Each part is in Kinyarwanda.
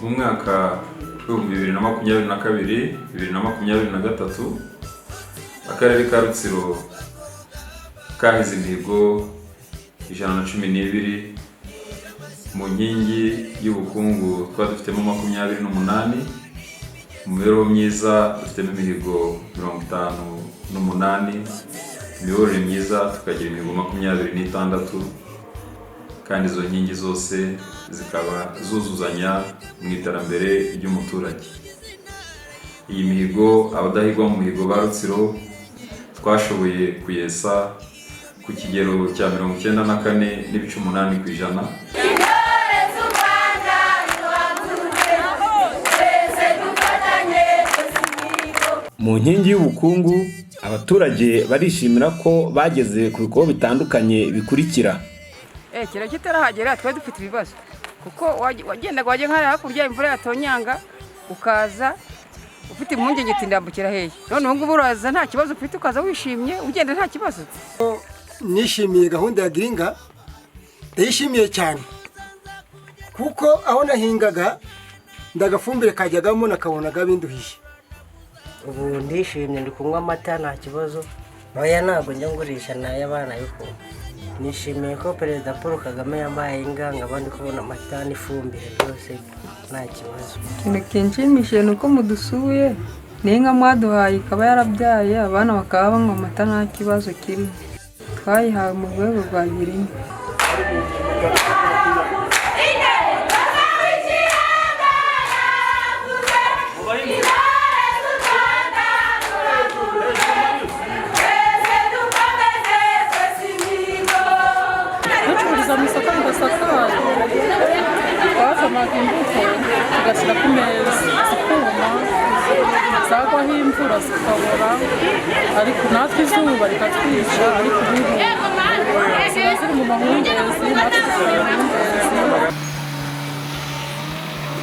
Mu mwaka w'2022, 2023, Akarere ka Rutsiro kahize imihigo 112. Mu nkingi y'ubukungu twari dufitemo 28, mu mibereho myiza dufitemo imihigo 58, imiyoborere myiza tukagira imihigo 26, kandi izo nkingi zose zikaba zuzuzanya mu iterambere ry'umuturage. Iyi mihigo, abadahigwa mu mihigo ba Rutsiro twashoboye kuyesa ku kigero cya 94.8%. Intore z'u Rwanda, duhaguruke twese, dufatanye twese imihigo. Mu nkingi y'ubukungu, abaturage barishimira ko bageze ku bikorwa bitandukanye bikurikira: Kera kitarahagera twari dufite ibibazo, kuko wagendaga wajya nk'hariya hakurya, imvura yatonyanga ukaza ufite impungenge uti: "Ndambukira hehe?" None ubu ngubu uraza nta kibazo ufite, ukaza wishimye, ugenda nta kibazo. Nishimiye gahunda ya Girinka, ndayishimiye cyane, kuko aho nahingaga ndagafumbire kajyagamo nakabonaga binduhiye. Ubu ndishimye, ndi kunywa amata nta kibazo. Oya, ntabwo njya ngurisha n'ay'abana yo kunywa. Nishimiye ko Perezida Paul Kagame yampaye inka, nkaba ndi kubona amata n'ifumbire byose nta kibazo. Ikintu kinshimishije ni uko mudusuye n'inka mwaduhaye ikaba yarabyaye, abana bakaba banywa amata nta kibazo kirimo. Twayihawe mu rwego rwa Girinka. Intore z'u Rwanda, duhaguruke twese, dukomeze twese imihigo. Ducururiza mu isoko ridasakaye, twazanaga imbuto tugashyira ku meza zikuma, zagwaho imvura zikabora, ariko natwe izuba rikatwica. Ariko ubu ziba ziri mu mahumbezi, natwe tukaba amahumbezi.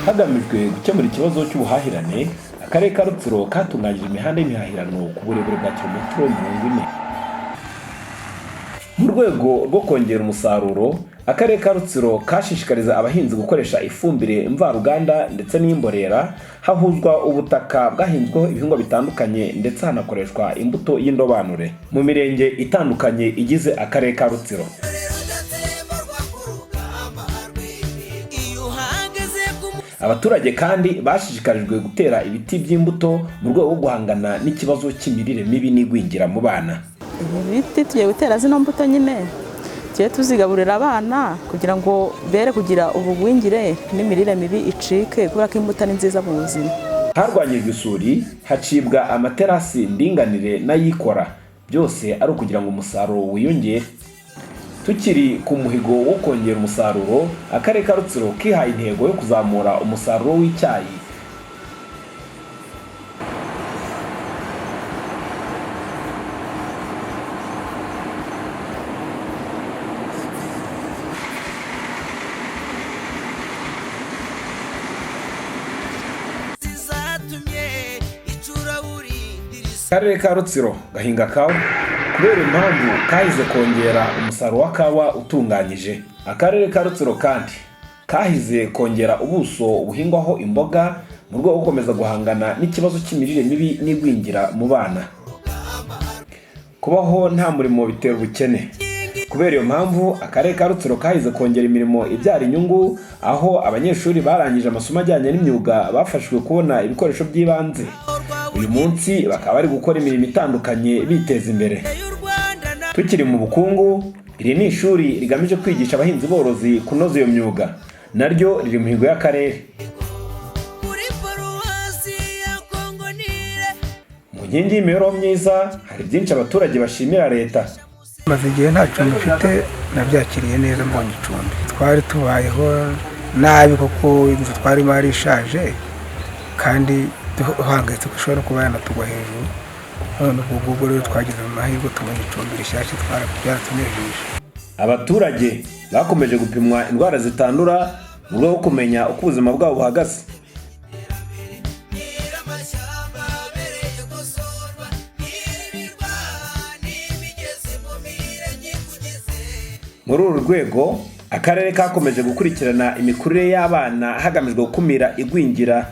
Hagamijwe gukemura ikibazo cy'ubuhahirane, Akarere ka Rutsiro katunganyije imihanda y'imihahirano ku burebure bwa kilometero 40. Mu rwego rwo kongera umusaruro, Akarere ka Rutsiro kashishikariza abahinzi gukoresha ifumbire mvaruganda ndetse n'imborera, hahuzwa ubutaka bwahinzweho ibihingwa bitandukanye, ndetse hanakoreshwa imbuto y'indobanure mu mirenge itandukanye igize Akarere ka Rutsiro. Iyo uhageze ku Abaturage kandi bashishikarijwe gutera ibiti by'imbuto mu rwego rwo guhangana n'ikibazo cy'imirire mibi n'igwingira mu bana. Ibi biti tugiye gutera, zino mbuto nyine tugiye tuzigaburira abana kugira ngo bere kugira ubugwingire n'imirire mibi icike, kubera ko imbuto ari nziza mu buzima. Harwanyijwe isuri, hacibwa amaterasi ndinganire n'ayikora, byose ari ukugira ngo umusaruro wiyongere. Tukiri ku muhigo wo kongera umusaruro, Akarere ka Rutsiro kihaye intego yo kuzamura umusaruro w'icyayi. Zatumye icuraburindi. Akarere ka Rutsiro gahinga kawa. Kubera impamvu kahize kongera umusaruro wa kawa utunganyije. Akarere ka Rutsiro kandi kahize kongera ubuso buhingwaho imboga mu rwego rwo gukomeza guhangana n'ikibazo cy'imirire mibi n'igwingira mu bana. Kubaho nta murimo bitera ubukene. Kubera iyo mpamvu, Akarere ka Rutsiro kahize kongera imirimo ibyara inyungu, aho abanyeshuri barangije amasomo ajyanye n'imyuga bafashijwe kubona ibikoresho by'ibanze, uyu munsi bakaba bari gukora imirimo itandukanye biteza imbere. Tukiri mu bukungu, iri ni ishuri rigamije kwigisha abahinzi borozi kunoza iyo myuga, naryo riri mu mihigo y'akarere. Muri paruwasi ya Kongo nire. Mu nkingi y'imibereho myiza, hari byinshi abaturage bashimira leta. Maze igihe nta cumbi mfite, nabyakiriye neza mbonye icumbi. Twari tubayeho nabi kuko inzu twarimo yari ishaje, kandi duhangayitse ko ishobora kuba yanatugwa hejuru. None ubwo ngubwo rero twagize amahirwe tubona icumbi rishyashya, byaratunejeje. Abaturage bakomeje gupimwa indwara zitandura mu rwego rwo kumenya uko ubuzima bwabo buhagaze. Amashyamba abereye gusurwa, n'ibirwa n'imigezi mu mirenge kugeze. Muri uru rwego Akarere kakomeje gukurikirana imikurire y'abana hagamijwe gukumira igwingira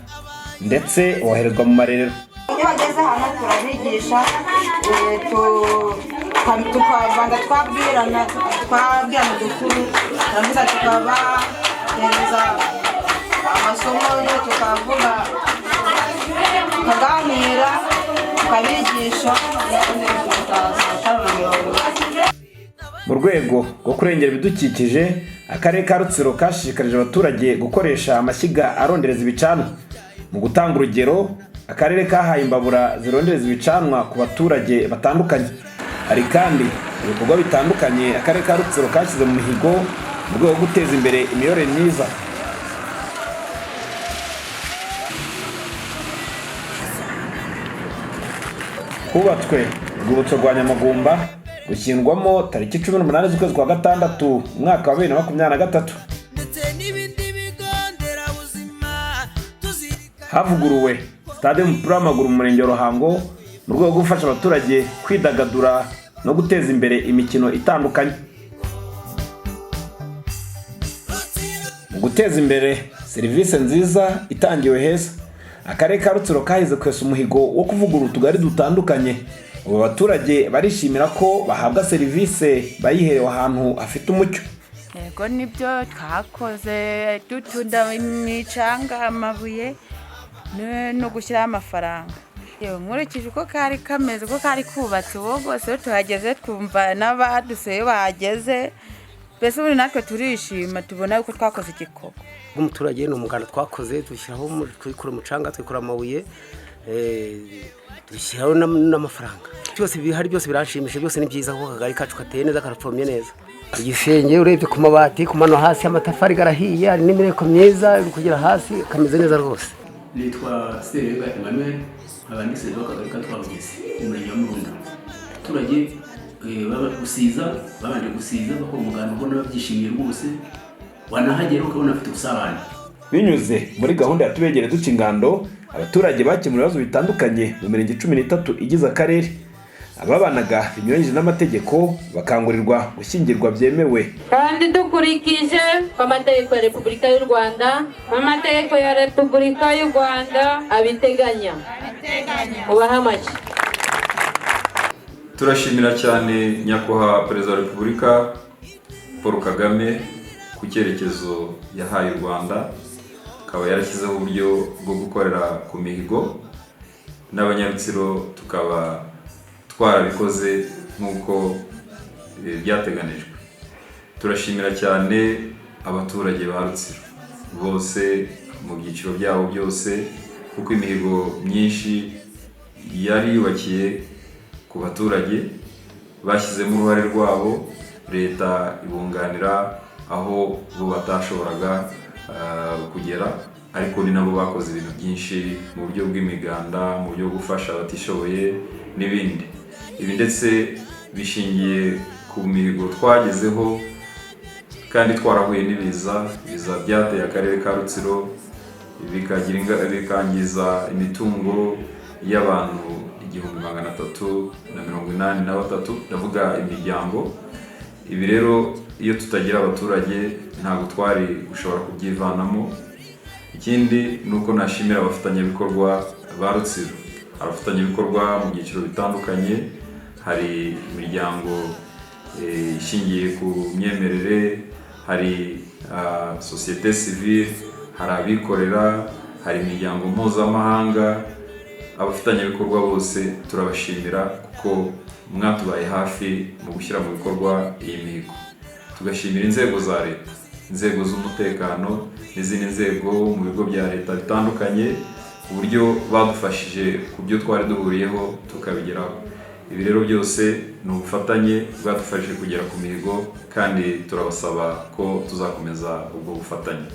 ndetse boherezwa mu marerero. Iyo bageze hano turabigisha, tukabanza twabwirana udukuru, turangiza tukabahereza amasomo, tukavuga, tukaganira, tukabigisha. Mu rwego rwo kurengera ibidukikije, Akarere ka Rutsiro kashishikarije abaturage gukoresha amashyiga arondereza ibicanwa. Mu gutanga urugero, akarere kahaye imbabura zirondereza ibicanwa ku baturage batandukanye. Hari kandi ibikorwa bitandukanye Akarere ka Rutsiro kashyize mu mihigo mu rwego rwo guteza imbere imiyoborere myiza. Hubatswe urwibutso rwa Nyamagumba, rushyingwamo tariki 18 z'ukwezi kwa gatandatu umwaka wa 2023. Havuguruwe sitade y'umupira w'amaguru mu murenge wa Ruhango mu rwego rwo gufasha abaturage kwidagadura no guteza imbere imikino itandukanye. Mu guteza imbere serivisi nziza itangiwe heza, Akarere ka Rutsiro kahize kwesa umuhigo wo kuvugurura utugari dutandukanye. Ubu abaturage barishimira ko bahabwa serivisi bayiherewe ahantu hafite umucyo. Yego, nibyo twakoze, dutunda imicanga, amabuye no gushyiraho amafaranga. Yewe, nkurikije uko kari kameze, uko kari kubatse, ubu rwose iyo tuhageze twumva n'abadusuye bahageze, mbese ubundi natwe turishima, tubona yuko twakoze igikorwa. Nk'umuturage ni umuganda twakoze, dushyiraho, twikura umucanga, twikura amabuye, dushyiraho n'amafaranga. Byose bihari, byose biranshimisha, byose ni byiza kuko akagari kacu kateye neza, karapfomye neza. Igisenge urebye ku mabati, ku mano hasi amatafari garahiye, hari n'imireko myiza iri kugera hasi, kameze neza rwose. Nitwa Serega Emmanuel, nkaba ndi perezida w'akagari ka Twabugezi mu murenge wa Murunda. Abaturage gusiza, babanje gusiza bakora umuganda, ubona babyishimiye rwose, wanahagera ukabona bafite ubusabane. Binyuze muri gahunda ya Tubegere Duca Ingando, abaturage bakemura ibibazo bitandukanye mu mirenge 13 igize akarere. Ababanaga binyuranyije n'amategeko bakangurirwa gushyingirwa byemewe. Kandi dukurikije amategeko ya Repubulika y'u Rwanda, amategeko ya Repubulika y'u Rwanda abiteganya. Ubahe amashyi. Turashimira cyane Nyakubahwa Perezida wa Repubulika Paul Kagame ku cyerekezo yahaye u Rwanda, akaba yarashyizeho uburyo bwo gukorera ku mihigo, n'Abanyarutsiro tukaba twarabikoze nk'uko byateganijwe. Turashimira cyane abaturage ba Rutsiro bose mu byiciro byabo byose, kuko imihigo myinshi yari yubakiye ku baturage, bashyizemo uruhare rwabo, leta ibunganira aho bo batashoboraga kugera, ariko ni nabo bakoze ibintu byinshi mu buryo bw'imiganda, mu buryo bwo gufasha abatishoboye n'ibindi. Ibi ndetse bishingiye ku mihigo twagezeho kandi twarahuye n'ibiza, ibiza byateye akarere ka Rutsiro bikangiza imitungo y'abantu 1383, ndavuga imiryango. Ibi rero iyo tutagira abaturage ntabwo twari gushobora kubyivanamo. Ikindi ni uko nashimira abafatanyabikorwa ba Rutsiro, abafatanyabikorwa mu byiciro bitandukanye. Hari imiryango ishingiye ku myemerere, hari sosiyete sivile, hari abikorera, hari imiryango mpuzamahanga. Abafatanyabikorwa bose turabashimira kuko mwatubaye hafi mu gushyira mu bikorwa iyi mihigo. Tugashimira inzego za leta, inzego z'umutekano n'izindi nzego mu bigo bya leta bitandukanye, uburyo badufashije ku byo twari duhuriyeho tukabigeraho. Ibi rero byose ni ubufatanye bwadufashije kugera ku mihigo, kandi turabasaba ko tuzakomeza ubwo bufatanye.